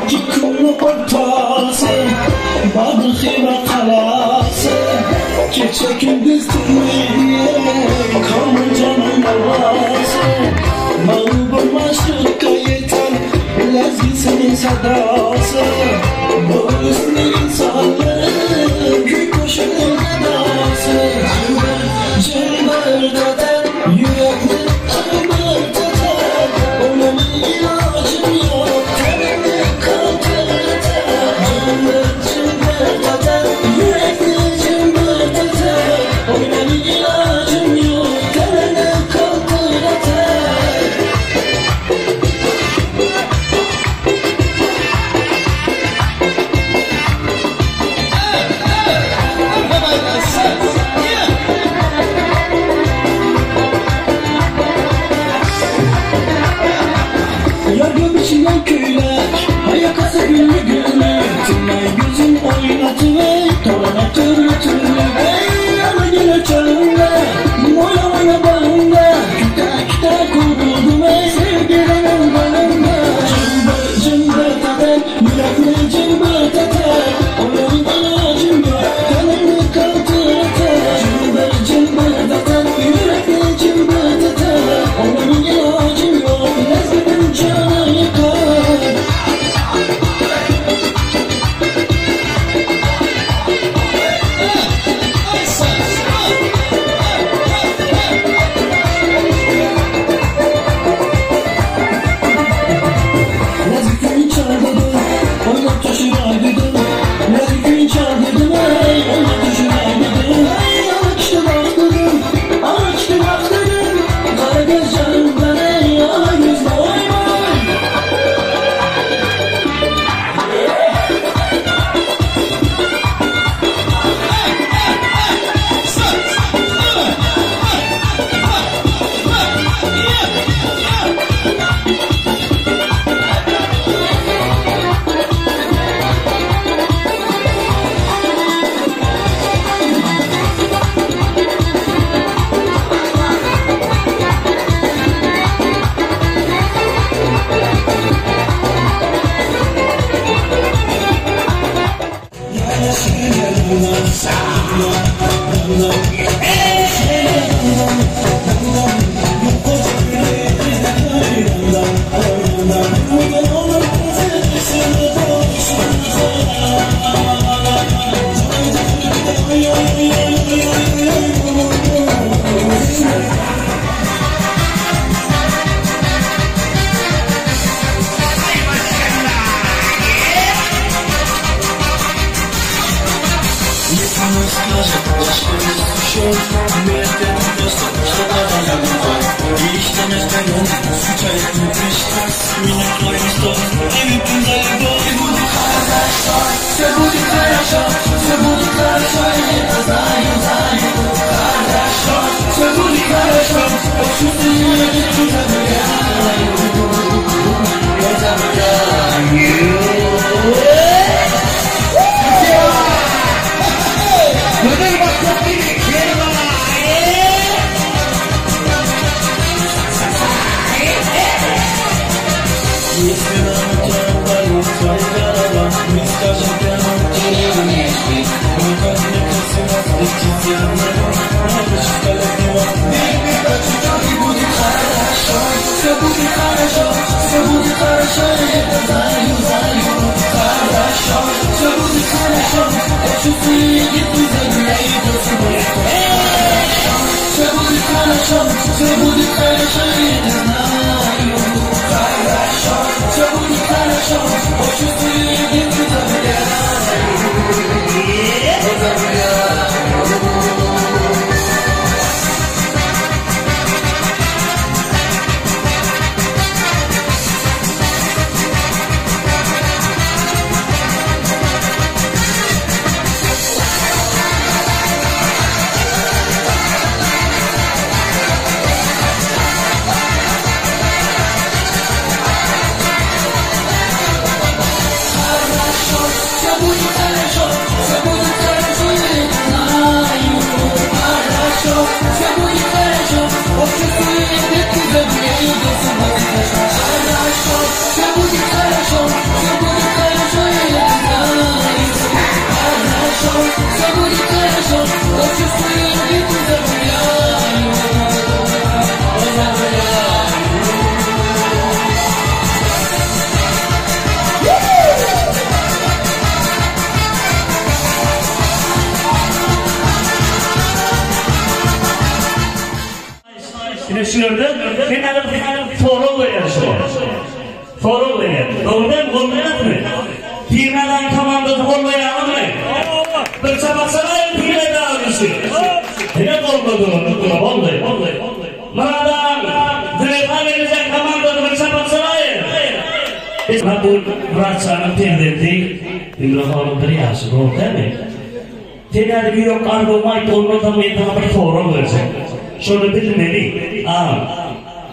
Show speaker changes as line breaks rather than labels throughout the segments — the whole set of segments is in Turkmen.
İki kümlü ortası, Bagı Hywa galasy, Gije-gündiz tükmeýän Köňül janyň dawasy. Maňa bir maşukka ýeten Lezgisiniň sadasy, Bu hüsnü insanlaryň Küý-goşunyň edasy. Jymbyrdadan ýürekni jymbyrdadan, Onuň ilajym ýok, tenini kaldyrdan. Jymbыр jymbyrdadan ýürekni jymbyrdadan, Onuň ilajym ýok, tenini kaldyrdan. Ýarga biçilen köýnek, Aýakasy güllü güllü, Tümay gözün oynatıver, Tolana türlü türlü. Ey yana gele çağında, Moya moya bağında, Küte küte kuruldum ey sevgilimin bağında. Cımbır cımbır tatar, Yürekli cımbır tatar, Onun ilacım yok, Tenini kaldırır. Cımbır cımbır tatar, Yürekli cımbır tatar, Onun ilacım yok, Lezzetin canı yıkar. Lezgin çaldırdım, oynat taşıra dedim. Lezgin çaldırdım, ey oynat taşıra dedim. Ey ağaçtı bak dedim, ağaçtı bak dedim. Kara göz canım ben ey, ala yüzle oyma.
Ine şu ýerde sen häzir sorag berýän şuňa. Sorag berýän. Dogry dälmi? Goldaýarsyňmy? Pirmädagyň komandasy goldaýaňyzmy? Bir çapak çalaýyň Pirmädagyň üçin. Ine goldadylar, boldy. Myradagyň Züleýha gelnejeň komandasy bir çapak çalaýyň. Bu Myratjanyň perzenti Ümrehanyň bir ýaşy, dogry dälmi? Sen häzir ýürek arzuwyňy aýt, ondan soň men saňa bir sorag berjek. Şony bilmeli, agam.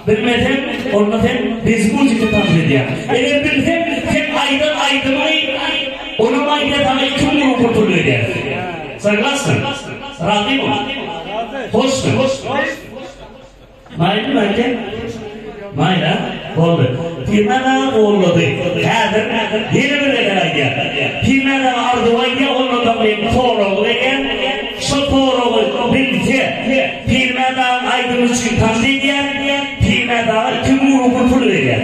Bilmeseň, onda sen bez muzika tans edýäň. Eger bilseň, sen aýdan aýdymyňy onam aýdýar, saňa 2000 rubl pul berýär. Soglasny? Razymy? Hoşmy? Maýlymy eke? Maýla, boldy. Pirmät aga gollady. Häzir ýene bir gezek aýdýar. Pirmät aga arzuw aýdýar, ondan soň men soragy berýän. Şo soragy bilse, Pirmät agaň aýdymy üçin tans edýär, Pirmät aga 2000 rubl pul berýär.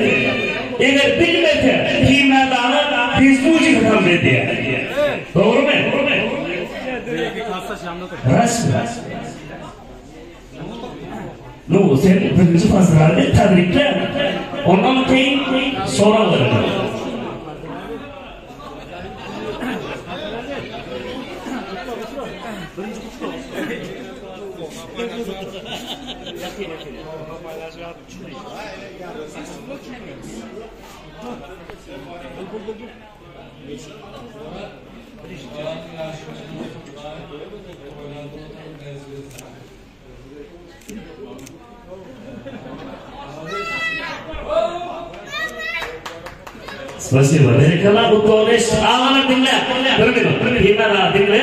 Eger bilmese, Pirmät aga bez muzika tans edýär. Dogrumy? Rasmy? Nu, sen birinji pozdrawle, tebrikle. Ondan keyin sorag bereli. Spasibo. Berekella gutlagyny eşitdik. Agalar diňle. Bir minut. Diňle aga diňle.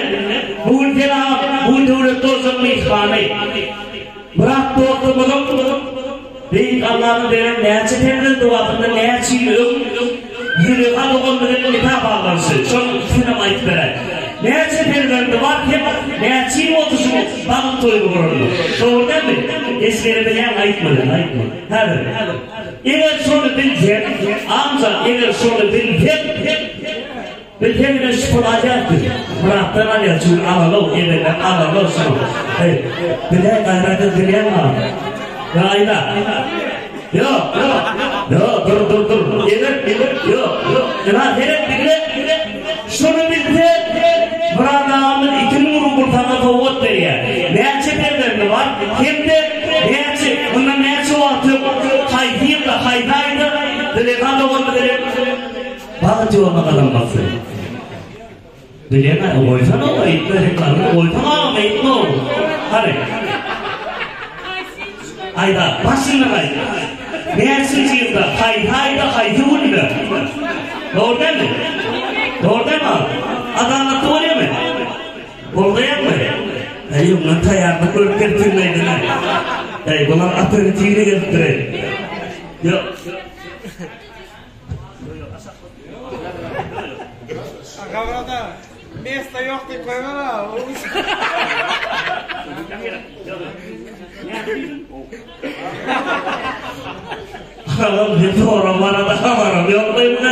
Bu gün sen agam bu gün döwletli boljak myhmany. Myrat dostumyzyň Beýik Allanyň beren näçe perzendi wagtynda näçe ýyl öň Züleýha dogan bilen nika baglanyşy. Şonuň ikisinem aýdyp beräý. Näçe perzendi bar hem näçe ýyl boldy şu bagt toýuny guranyna. Dogry dälmi? Esgeri bilýäň aýtma sen aýtma. Häzir. Eger şony bilseň, amca eger şony bilseň, bilseň ine şu puly alýas biz. Myratdan alýas çünki alaly emelden alaly şuny. Heý, biläý gaýrat et bilýäňmi agam? Ýa aýda. Ýok, ýok. Ýok, dur, dur, dur. Eger, eger, ýok, ýok. Ynha, seret, diňle. Şuny bilse, Myrat agamyz 2000 rubl saňa sowgat berýär. Näçe perzendi bar, hem-de näçe, mundan näçe wagt öň, haýsy ýylda, haýsy aýda Züleýha doganymyz bilen bagt ýoluna gadam basdy. Bilýän-ä, goýsana, aýtma, reklama goýsana agam, aýtma. Hany. Aýda, başyndan aýt. Näçinji ýylda, haýsy aýda, haýsy günde? Dogry dälmi? Dogry dälmi agam? Adalatly bolýarmy? Goldaýaňmy? Äý, ondan taýýarlyk görüp gelipdirler-dä. Äý, bular operatiwnyý gelipdir. Ýok.
Gabrada mesta ýok diýip goýmana.
Agam bir sorag barada habarym ýok diýdim.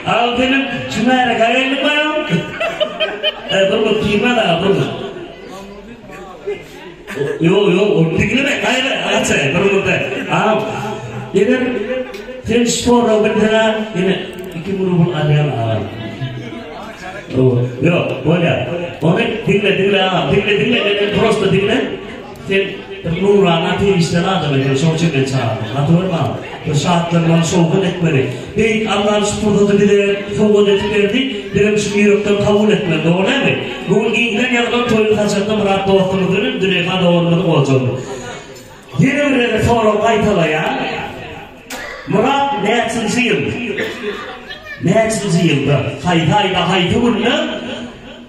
Agam senem şu märekä geldiňmi agam? E, bir bir kime da bir. Ýok, ýok, ol diňleme, gaýra, açaý, bir murda. Agam, eger sen şu soragy bilseň-ä, ýene 2000 rubl alýan agam. Ýok, bolýar. Ony diňle, diňle agam, diňle, diňle, meni prosto diňle. Sen bir nurana perişdeli adam eken, şoň üçin men çagyrdym. Gaty görme agam. Bir şatlanmaly, şowhun etmeli. Beýik Allanyň şu pursaty bize sowgat edip berdi, bizem şuny ýürekden kabul etmeli, dogry dälmi? Bu gün giňden ýazylan toýly saçakda Myrat dostumyz bilen Züleýha doganymyzy gojalydy. Ýene bir gezek soragy gaýtalaýan, Myrat näçinji ýyl, näçinji ýylda, haýsy aýda, haýsy günde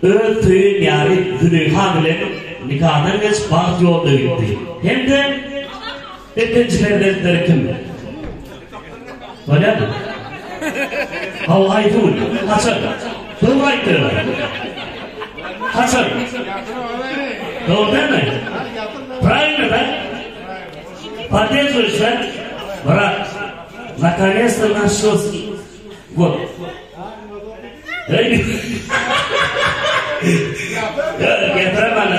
öz söýen ýary Züleýha bilen nikadan geçip bagt ýoluna gitdi? Hem-de Ilkinji perzentleri kim? Bolýarmy? Hawa, Aýgül. Haçan? Dogry aýtdylar. Haçan? Dogry dälmi? Правильно, да? Поддерживаешь, да? Брат, наконец-то нашелся. Вот. Getiremem.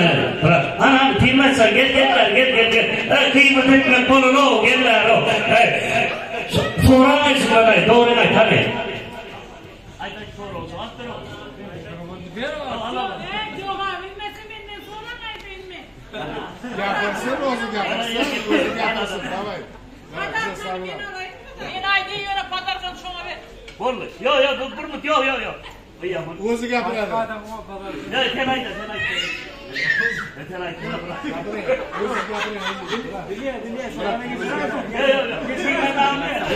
Bırak. Ana, diýmez. sen, gel, gel, gel, gel, gel, gel. Ey, kıymet etmek bolanok, gel, gel, Ey, soraň şundan, dogry aýt, hadi. Aýt, aýt, sora, jogap ber.
Gapyrsyn özü gapyrsyn. Özü gapyrsyn. Давай.
Men aýdy ýöne podarkany şoňa ber.
Boldy. Ýok, ýok, bu bir minut, ýok, ýok, ýok. Aman.
Özü gapyrady.
Ýok, sen aýt, sen aýt. Sen aýt.
Özü gapyr.
Ýok, ýok, ýok. Sen aýt.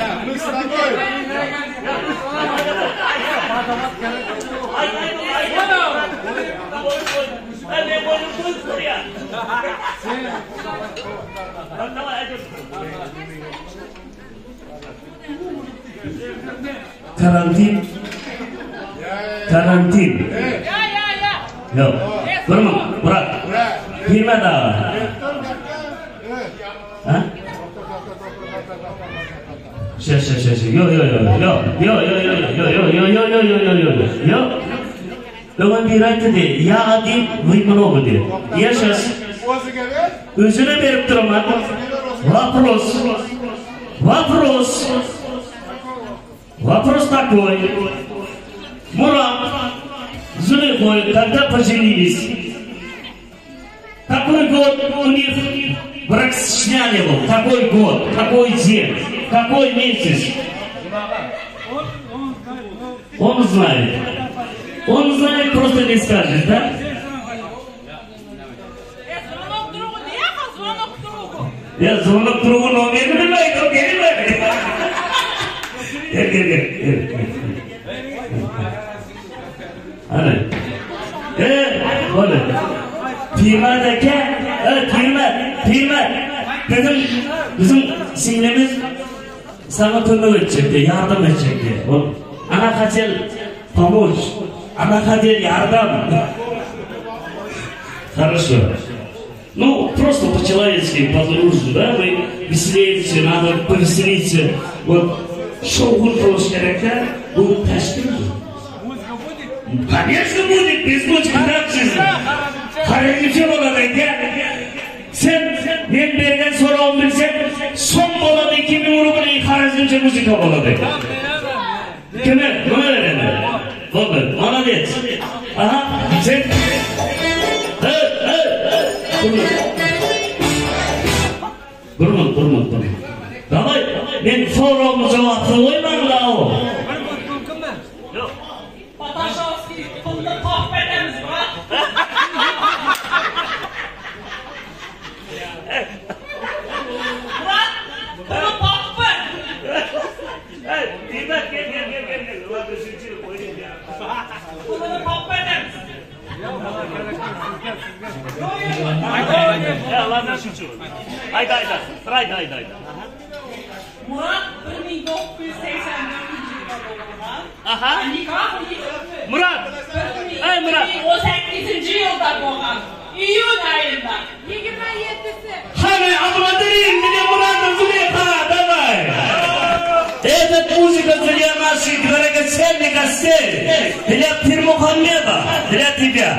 Ya, мы с тобой.
Aýt, aýt, aýt. Ay, men boýnum toýup durýar. Давай, aýt. Karantin. Karantin.
Ýa ýa ýa.
Ýok. Bir minut, Murat. Girme daha. Ha? Şe şe şe şe. Ýok, ýok, ýok. Ýok, ýok, ýok, ýok, ýok, ýok, ýok, ýok, ýok, ýok, ýok, ýok. Öňem biri aýtdy diýip, ýa diýip, вы много diýip. Я сейчас
Özüge ber.
özüne berip durman. Вопрос. Вопрос. Вопрос такой. Мурат, Зулейхой, когда поженились, какой год у них бракосочетание был? Какой год? Какой день? Какой месяц? Он знает. Он знает, просто не скажет, да?
E, звонок другу diýýä, звонок другу.
Ýa звонок другу nomerini bilmeýdi, o gelmedi. Gel, gel, gel, gel. Hadi. E, hadi. Pirmet eke, e, Pirmet, Pirmet. Dedim, bizim siňlimiz saňa kömek etjekdi, ýardam etjekdi. O, Она хотел помочь, она хотел ýardam. Хорошо. Ну, просто по-человечески, по-дружески, да, мы веселимся, надо повеселиться. Вот, şowhun boluş gerek bu teşkil. Конечно будет, без музыки как жизнь. Хорезмçe bolady gel. Sen men bergen soragymy bilseň, som bolady 2000 rubl Horezmçe muzika bolady. Kime? Buna verelim. Boldy. Молодец. Aha, sen Hey, hey, hey. Bir minut, bir minut, bir minut. Давай, men soragymy jogapsyz goýmaň la o. Ýok.
Pataşowskiý pulny top edemiz brat. Murat, puluny top ber.
Hey, Diýmek, gel, gel, gel, gel, gel. Ulan düşünjeli goýayım ya.
Puluny top edemiz.
Ya lan düşünjeli. Aýt, aýt, aýt. Aýt, aýt, aýt.
Murat 1984 ýylda dogulgan.
Aha.
Nikah
Murat. Ey Murat.
2018 ýylda bolgan. Iýun aýynda.
27-si.
Hadi благодарим меня Мурата Зулейха, давай. Этот музыка для наших драгоценных гостей, для Пирмухаммеда, для тебя.